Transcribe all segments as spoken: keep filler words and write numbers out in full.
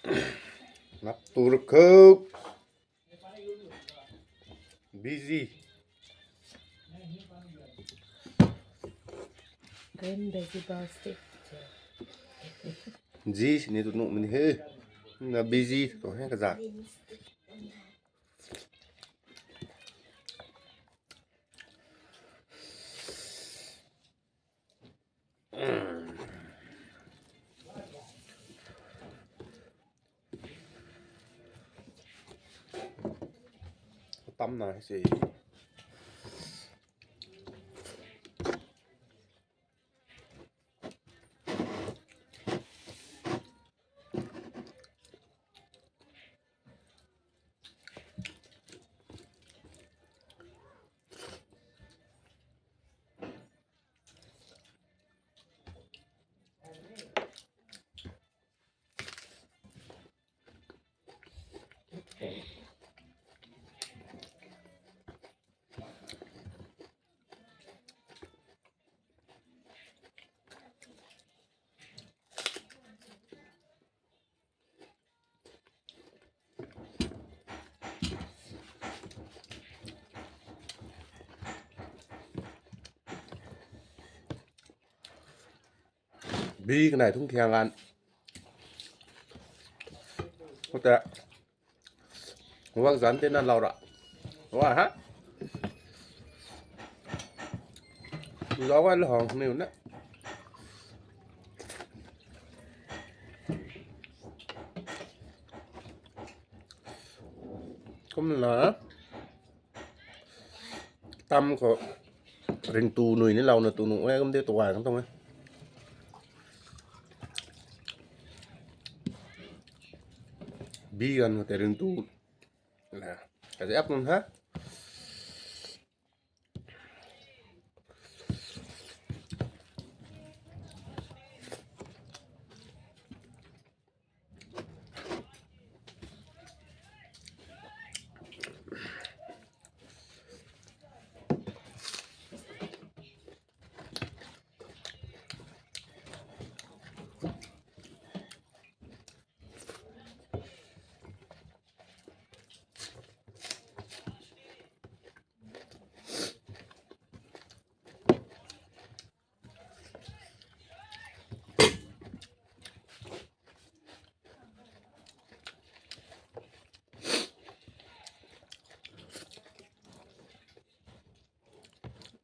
Nap tu ruk khou. Busy. Green vegetable stick. Ji sini tu nuh mini he. Na busy tu he kaza. Tam na si. Bi kanei thung khiang lan. Khote. Wang zan te na lau ra. Wa ha. Lau wa lo hong niu na. Kumna. Tam khou ringtu nui ni louna tu nuh e, kum de tuay kan tuang e. Bi ganv khou tei ringtu. Kazi ap nunc ha.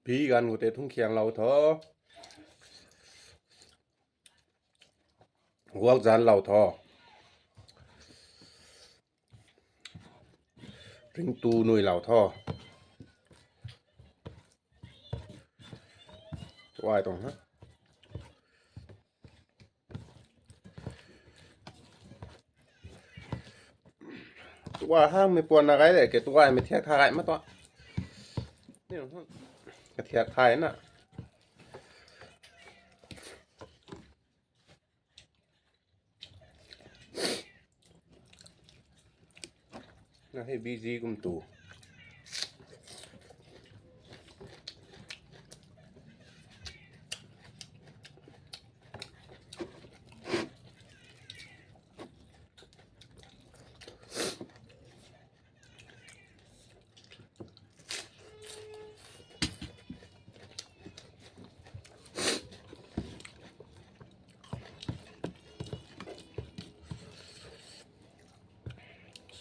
Bi ganv khou tei thung khiang lou tho. Guak zan lou tho. Ringtu nui lou tho. Tuay tuang ha. Tuay hang mei puan na gai de ke tuay mei thiak tha gai ma tuang. Ni hang ka thiak thai na. Na hei busy kum tu.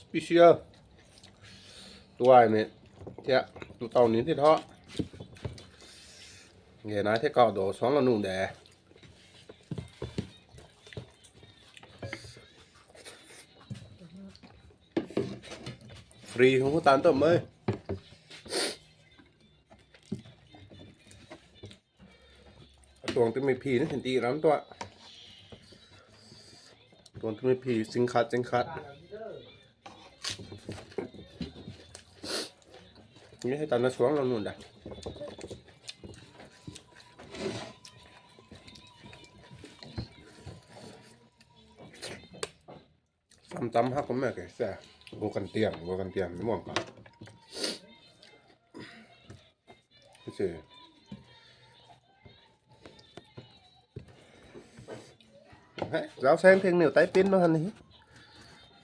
Special. Tuay ni. Thiak. Tu tau ni thi tho. Nge nai the kau do suang la nu de. Free hung tan to mei. Tuang tu mei phi na hin ti ram tua. Tuang tu mei phi sing khat sing khat. Ni hei tan na suang la nu da. Tam tam hak kum e ke se. Gu kan tiang, gu kan tiang ni muang ka. Ke se. Hei, zau sang thing niu tai pin ma han hi.